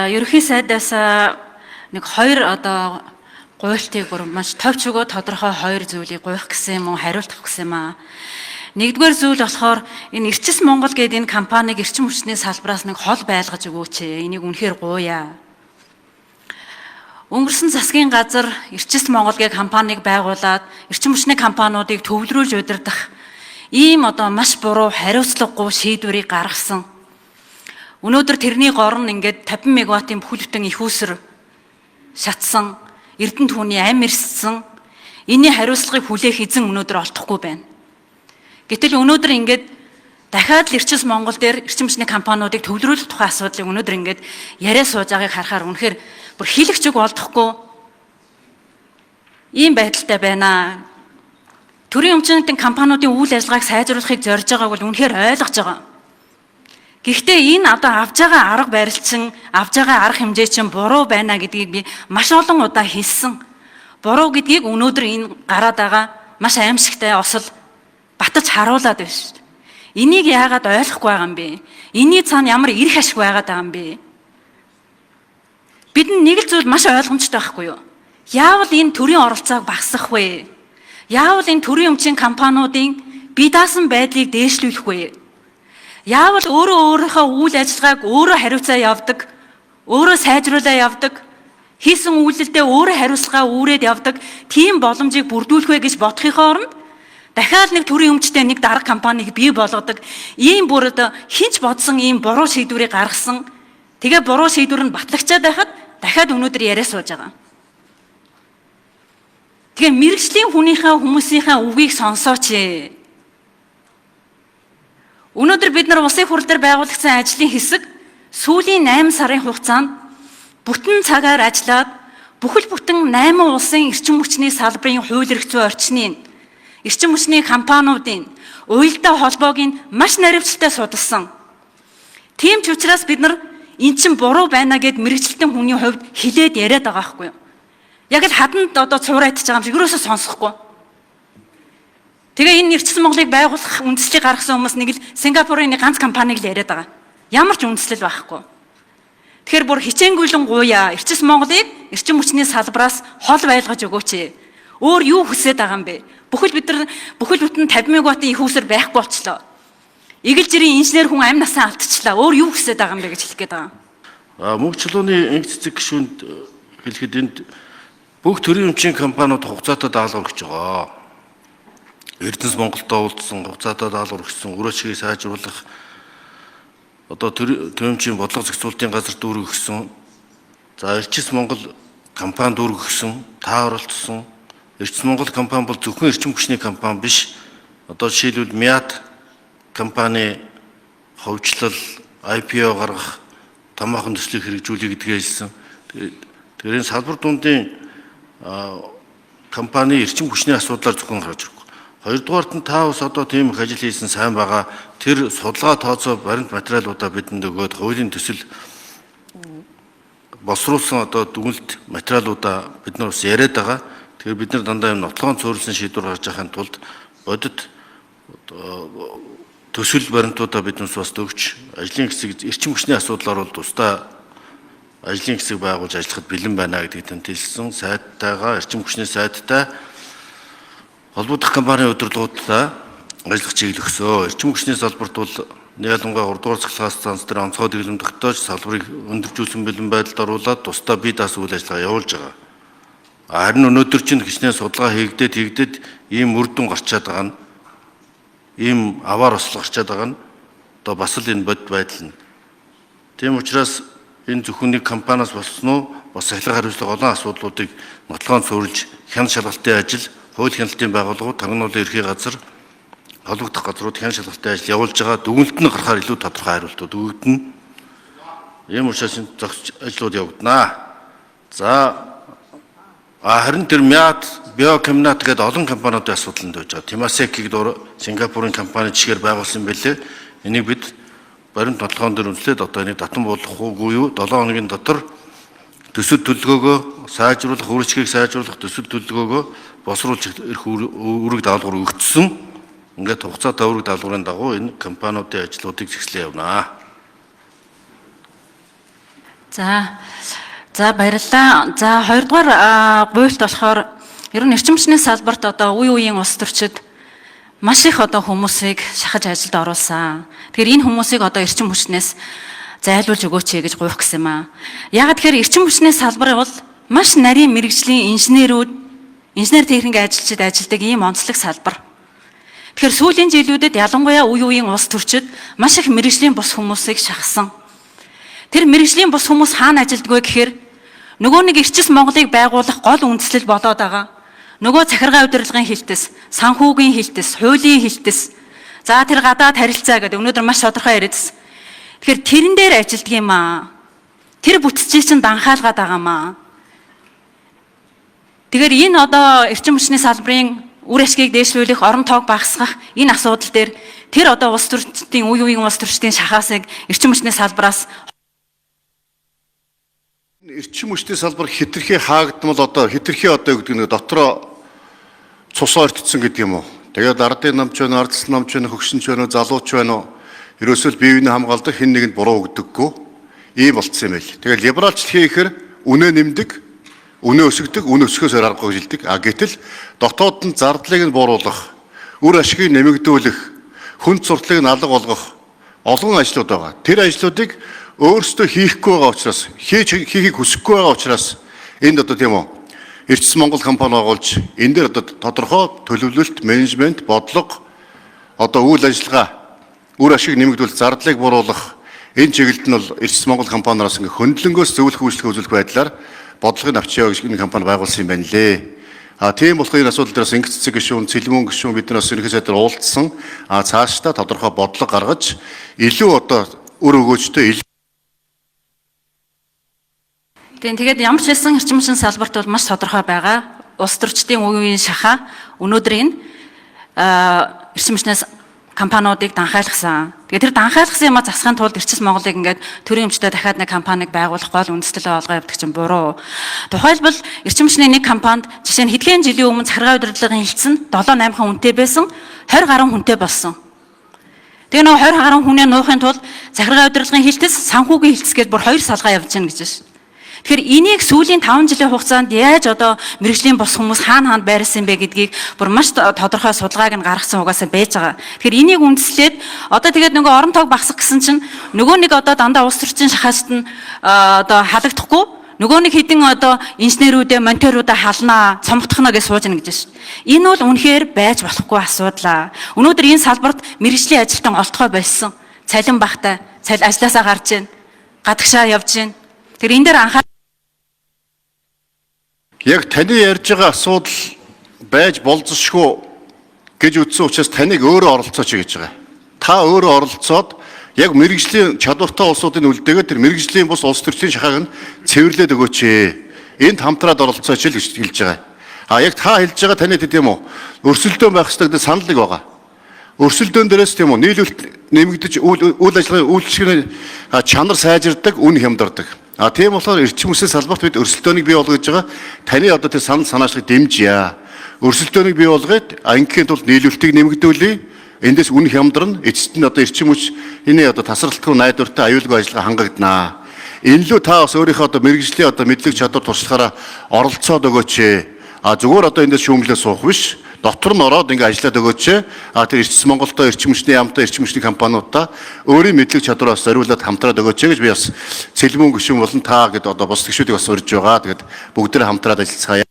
Ерөнхий сайдаас нэг хоёр одоо гуйлтыг бүр маш товч өгөө тодорхой хоёр зүйлийг гуйх гэсэн юм уу, хариулт авах гэсэн юм аа. Нэгдүгээр зүйл болохоор энэ Эрчис Монгол гэдэг энэ компанийг эрчим хүчний салбараас нэг хол байлгаж өгөөч. Энийг үнэхээр гуйя. Өнгөрсөн засгийн газар Эрчис Монгол гэх компанийг байгуулад эрчим хүчний компаниудыг төвлөрүүлж удирдах ийм одоо маш буруу хариуцлагагүй шийдвэрийг гаргасан. Өнөөдөр тэрний гор нь ингээд 50 мегаваттын бүхэл бүтэн их үүсэр шатсан, эрдэнэ түүний амь эрсдсэн. Энийн хариуцлагыг хүлээх эзэн өнөөдөр олдохгүй байна. Гэтэл өнөөдөр ингээд дахиад л Эрчис Монгол дээр эрчим хүчний компаниудыг төвлөрүүлэх тухай асуудлыг өнөөдөр ингээд яриа сууж байгааг харахаар үнэхээр бүр хэлэх ч үг олдохгүй ийм байдалтай байна. Төрийн өмчнөдийн компаниудын үйл ажиллагааг сайжруулахыг зорж байгааг бол үнэхээр ойлгож байгаа. Гэхдээ энэ одоо авж байгаа арга барил чинь, авж байгаа арга хэмжээ чинь буруу байна гэдгийг би маш олон удаа хэлсэн. Буруу гэдгийг өнөөдөр энэ гараад байгаа маш аимшигтай осол баталж харуулад байна шүү дээ. Энийг яагаад ойлгохгүй байгаа юм бэ? Энийний цаана ямар эрх ашиг байгаад байгаа юм бэ? Бидэнд нэг л зүйл маш ойлгомжтой байхгүй юу? Яавал энэ төрийн оролцоог багасгах вэ? Яавал энэ төрийн өмчийн компаниудын бие даасан байдлыг дээшлүүлэх вэ? Яавал өөрөө өөрийнхөө үйл ажиллагааг өөрөө хариуцаа явдаг, өөрөө сайжруулаа явдаг, хийсэн үйлдэлдээ өөрөө хариуцлагаа үүрээд явдаг тийм боломжийг бүрдүүлэх вэ гэж бодохынхоо оронд дахиад нэг төрийн өмчтэй нэг дарга компанийг бий болгодог ийм бүр одоо хинч бодсон ийм буруу шийдвэрийг гаргасан. Тэгээ буруу шийдвэр нь батлагчаад байхад дахиад өнөөдөр яриа сууж байгаа. Тэгээ мэрэгжлийн хүнийхээ хүмүүсийнхээ үгийг сонсооч. Өнөөдөр бид нар улсын хурал дээр байгуулагдсан ажлын хэсэг сүүлийн 8 сарын хугацаанд бүтэн цагаар ажиллаад бүхэл бүтэн 8 улсын эрчим хүчний салбарын хууль эрх зүйн орчныг, эрчим хүчний компаниудын уялдаа холбоог нь маш наривчлалтай судалсан. Тийм ч учраас бид нар эн чинь буруу байна гэд мэрэгчлэлтэн хүний хувьд хилээд яриад байгаа байхгүй юу? Яг л хаданд одоо цуурайтж байгаа юм шиг ерөөсөө сонсохгүй. Тэгээ энэ Эрчим Монголыг байгуулах үндслийг гаргасан хүмүүс нэг л Сингапурын нэг ганц компаниг л яриад байгаа. Ямар ч үндслэл байхгүй. Тэгэхээр бүр хичээнгүйлэн гуяа Эрчим Монголыг эрчим хүчний салбараас хол байлгаж өгөөч. Өөр юу хүсээд байгаа юм бэ? Бүхэл бид нар бүхэл бүтэн 50 мегаваттын их үүсэр байхгүй болчлоо. Игэл жирийн инженер хүн амь насаа алдчихлаа. Өөр юу хүсээд байгаа юм бэ гэж хэлэх гээд байгаа. Мөнх чулууны инг цэцэг гишүүнд хэлэхэд энд бүх төрийн өмчийн компаниуд хугацаатай даалгавар өгч байгаа. Эрдэнэс Монголтой уулзсан, хугацаатай даалгавар өгсөн, өрөө чигийг сайжруулах одоо төрийн өмчийн бодлого зохицуулалтын газар дүүрэг өгсөн. За Эрчис Монгол компани дүүрэг өгсөн, та оролцсон. Эрчис Монгол компани бол зөвхөн эрчим хүчний компани биш. Одоо жишээлбэл Миат компани ховчлол, IPO гаргах томоохон төслийг хэрэгжүүлэе гэдгээ хэлсэн. Тэгэхээр энэ салбар дундын компани эрчим хүчний асуудлаар зөвхөн гарч ирэхгүй. Хоёрдугаарт нь та бас одоо тийм их ажил хийсэн сайн байгаа. Тэр судалгаа тооцоо баримт материалуудаа бидэнд өгөөд хуулийн төсөл боловсруулсан одоо дүгнэлт материалуудаа бид нар бас яриад байгаа. Тэгэхээр бид нар дандаа юм нотлогоон цөөрөлсөн шийдвэр гаргаж байхын тулд бодит төсөл баримтуудаа биднээс бас өгч ажлын хэсэг эрчим хүчний асуудлаар бол тусдаа ажлын хэсэг байгуулж ажиллахад бэлэн байна гэдгийг танд хэлсэн. Сайдтайгаа эрчим хүчний сайдтай холбогдох компанийн удирдлагуудтай ажиллах чиглэл өгсөө. Эрчим хүчний салбарт бол ялангуяа 3 дугаар цахилгаан станц дээр онцгой дэглэм тогтоож салбарыг өндөржүүлсэн бэлэн байдалд оруулаад тусдаа бие даасан үйл ажиллагаа явуулж байгаа. Харин өнөөдөр чинь хичнээн судалгаа хийгдээд ийм үр дүн гарчаад байгаа нь, ийм аваар осол гарчаад байгаа нь одоо бас л энэ бодит байдал нь. Тийм учраас энэ зөвхөн нэг компаниас болсон уу, бас сахилга хариуцлага олон асуудлуудыг нотлогоон цөөрөлж хяналт шалгалтын ажил, хууль хяналтын байгууллагууд, тагнуулын ерхий газар, холбогдох газрууд хяналт шалгалтын ажил явуулж байгаа. Дүгнэлт нь гарахаар илүү тодорхой хариултууд өгөгдөнө. Ийм учраас энэ зохицож ажлууд явагдана. За харин тэр Миат, Биокомбинат гэдэг олон компаниудын асуудал нь байж байгаа. Темасекийг Сингапурын компани жишгээр байгуулсан байлээ. Энийг бид баримт нотлогоон дээр үндэслээд одоо энийг татан буулгах уугүй юу? 7 хоногийн дотор төсөл төлөвлөгөөгөө сайжруулах, үржихийг сайжруулах төсөл төлөвлөгөөгөө босруулж ирэх үүрэг даалгавар өгдсөн. Ингээд хугацаатай үүрэг даалгаврын дагуу энэ компаниудын ажлуудыг зэгслээ явнаа. За, баярлалаа. За, хоёрдугаар гуйлт болохоор ер нь эрчим хүчний салбарт одоо үе үеийн улс төрчид маш их одоо хүмүүсийг шахаж ажилд оруулсан. Тэгэхээр энэ хүмүүсийг одоо эрчим хүчнээс зайлуулж өгөөч гэж гуйх гэсэн юм аа. Яг тэгэхээр эрчим хүчний салбар бол маш нарийн мэргэжлийн инженерүүд, инженер техник ажилчид ажилладаг ийм онцлог салбар. Тэгэхээр сүүлийн жилүүдэд ялангуяа үе үеийн улс төрчид маш их мэргэжлийн бус хүмүүсийг шахсан. Тэр мэргэжлийн бус хүмүүс хаана ажилладаг вэ гэхээр нөгөө нэг эрчис Монголыг байгуулах гол үндслэл болоод байгаа. Нөгөө захиргаа удирдлагын хилтэс, санхүүгийн хилтэс, хуулийн хилтэс. За, тэр гадаад харилцаа гэдэг өнөөдөр маш тодорхой яриадс. Тэгэхээр тэрэн дээр ажилддаг юм аа. Тэр бүтцийг чинь данхаалгаад байгаа юм аа. Тэгэхээр энэ одоо эрчим хүчний салбарын үр ашгийг дээшлүүлэх, орон тоог багасгах энэ асуудал дээр тэр одоо улс төрчдийн үе үеийн улс төрчдийн шахаасыг эрчим хүчний салбараас Эрчим хүчний салбар хэтэрхий хаагдмал, одоо хэтэрхий одоо юу гэдэг нэг дотроо цус ойртсон гэдэг юм уу. Тэгээд ардын намч байна, ардсан намч байна, хөгшин ч байна, залууч байна уу. Ерөөсөө л бие биенээ хамгаалдаг, хэн нэгэнд буруу өгдөггүй ийм болцсон юм байл. Тэгээд либералчлал хийхээр үнэ нэмдэг, үнэ өсгдөг, үнэ өсгөхөөс өөр аргагүй гэж хэлдэг. А гэтэл дотоод нь зардлыг нь бууруулах, үр ашгийг нэмэгдүүлэх, хүнд суртлыг нь алга болгох олон ажлууд байгаа. Тэр ажлуудыг өөрсдөө хийхгүй байгаа учраас, хийхийг хүсэхгүй байгаа учраас энд одоо тийм үү, Эрчис Монгол компани байгуулж, энэ дээр одоо тодорхой төлөвлөлт, менежмент, бодлого, одоо үйл ажиллагаа, үр ашиг нэмэгдүүлэх, зардлыг бууруулах энэ чиглэлд нь бол Эрчис Монгол компаниараас ингээ хөндлөнгөөс зөвлөх үйлчлэг үзүүлэх байдлаар бодлогыг авчиа гэж энэ компани байгуулсан юм байна лээ. А тийм болохоор энэ асуудал дээрээс Ингэц цэцэг гишүүн, Цэлмүүн гишүүн бид нар бас ерөнхий сайдаар уулзсан. А цаашдаа тодорхой бодлого гаргаж илүү одоо үр өгөөжтэй. Тийм, тэгээд ямар ч хэлсэн эрчим хүчин салбарт бол маш тодорхой байгаа. Улс төрчдийн үе үеийн шахаа өнөөдөр энэ эрчим хүчнээс компаниудыг данхайлгасан. Тэгээд тэр данхайлгасан юмаа засахын тулд Эрчис Монголыг ингээд төрийн өмчтэй дахиад нэг компанийг байгуулах гол үндэслэлээ олгоо явдаг чинь буруу. Тухайлбал эрчим хүчний нэг компанид жишээ нь хэдхэн жилийн өмнө захиргаа удирдлагын хэлтс нь 7 8 хүнтэй байсан, 20 гаруй хүнтэй болсон. Тэгээ нөгөө 20 гаруй хүнээ нуухын тулд захиргаа удирдлагын хэлтэс, санхүүгийн хэлтэс гэж бүр хоёр салгаа явж гин гэж байна. Тэгэхээр энийг сүүлийн 5 жилийн хугацаанд яаж одоо мэргэжлийн бус хүмүүс хаана хаанд байрласан бэ гэдгийг бүр маш тодорхой судалгааг нь гаргасан угаасаа байж байгаа. Тэгэхээр энийг үндэслээд одоо тэгээд нөгөө орон тоог багасгах гэсэн чинь нөгөө нэг одоо дандаа улс төрчийн шахаачт нь одоо халагдахгүй нөгөө нэг хэдэн одоо инженерүүдээ, монтёруудаа халнаа, цомгдохно гэж сууж ийн гэж байна. Энэ бол үнэхээр байж болохгүй асуудал. Өнөөдөр энэ салбарт мэргэжлийн ажилтан олдохоо болсон. Цалин багтай, цал ажлаасаа гарч ийн, гадагшаа явж ийн. Тэр энэ дээр анхаар Яг таны ярьж байгаа асуудал байж болзошгүй гэж үзсэн учраас таныг өөрөө оролцооч гэж байгаа. Та өөрөө оролцоод яг мэргэжлийн чадвартай улсуудын үлдээгээд тэр мэргэжлийн бус улс төрчдийн шахааг нь цэвэрлээд өгөөч. Энд хамтраад оролцооч л гэж хэлж байгаа. А яг та хэлж байгаа таны тийм үү, өрсөлдөөн байх ёстой гэдэг санал нэг байгаа. Өрсөлдөөн дээрээс тийм үү, нийлүүлэлт нэмэгдэж, үйл ажиллагааны үйлчлэгийн чанар сайжирдаг, үн хямдардаг. А тийм болохоор эрчим хүчний салбарт бид өрсөлдөөнийг бий болгож байгаа. Таны одоо тэр санал санаачлалыг дэмжийа. Өрсөлдөөнийг бий болгоод ангийн тулд нийлүүлэлтийг нэмэгдүүлье. Эндээс үн хямдарна. Эцэст нь одоо эрчим хүч энэ одоо тасралтгүй найдвартай аюулгүй ажиллагаа хангагданаа. Энэ лүү та бас өөрийнхөө одоо мэргэжлийн одоо мэдлэг чадвар туршлагаараа оролцоод өгөөч. А зүгээр одоо эндээс шүүмжлээ суух биш. Дотор нь ороод ингээ ажиллаад өгөөч. А тэр Эрчис Монголтой, эрчим хүчний яамтай, эрчим хүчний компаниудаа өөрийн мэдлэг чадвараас зориулаад хамтраад өгөөч гэж би бас Цэлмүүн гишүүн болон та гэд одоо бус гишүүдийг бас урьж байгаа. Тэгээд бүгдээрээ хамтраад ажиллацгаая.